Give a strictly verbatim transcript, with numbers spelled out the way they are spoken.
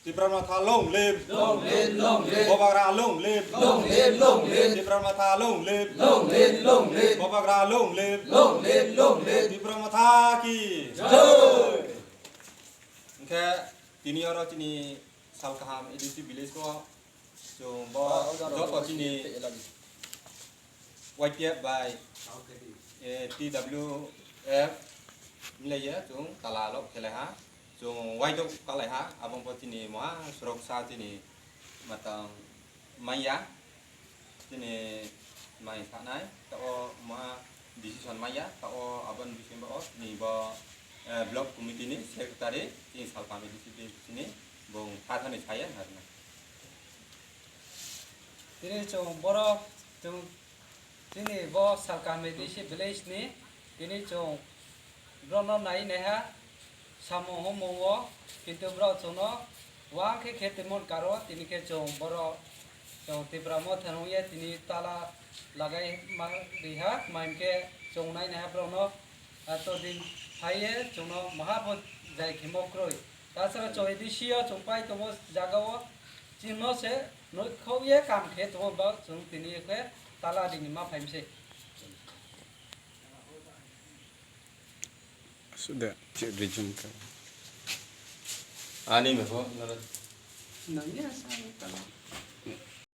Tipra Motha long live! Long live, long live! Bubagra long live! Long live, long live! Tipra Motha long live! Long live, long live! Bubagra long live! Long live, long live! Tipra Motha ki! Jai! Hwnkhe tini oro chini Salkaham A D C village o chwng bo joto chini Y T F bai, eh, T W F milaiya chwng tala lok khelai ha, chwng waidok kalai ha, abo wngkha chini moha suroksa chini matang manya, chini mai sanai, tao moha decision manya, tao aboni bisingo chini bo, eh, block committee ni secretary chini Salkaham A D C chini bo thathani saya harna. Tini chwng borok chwng Chini bo Salkaham A D C village ni tini chwng borokno nai naiha samung humung o, kintu borok chwngno uang khe khe tongmani karo tini khe chwng borok chwng Tipra Motha nungya tini tala lagai ma riha, maim khe chwng nai naiha borokno, ah, to din phaiye chwngno maha bo jai khimo kwrwi. Tasara chwng A D C o chwng pai tongo jaga o, chini no se Nokhok ye kam khe tongo ba chwng tini khe tala dini ma phaimse. Suda chip rijum ka. Ani mepho nara. Nangya sa tala.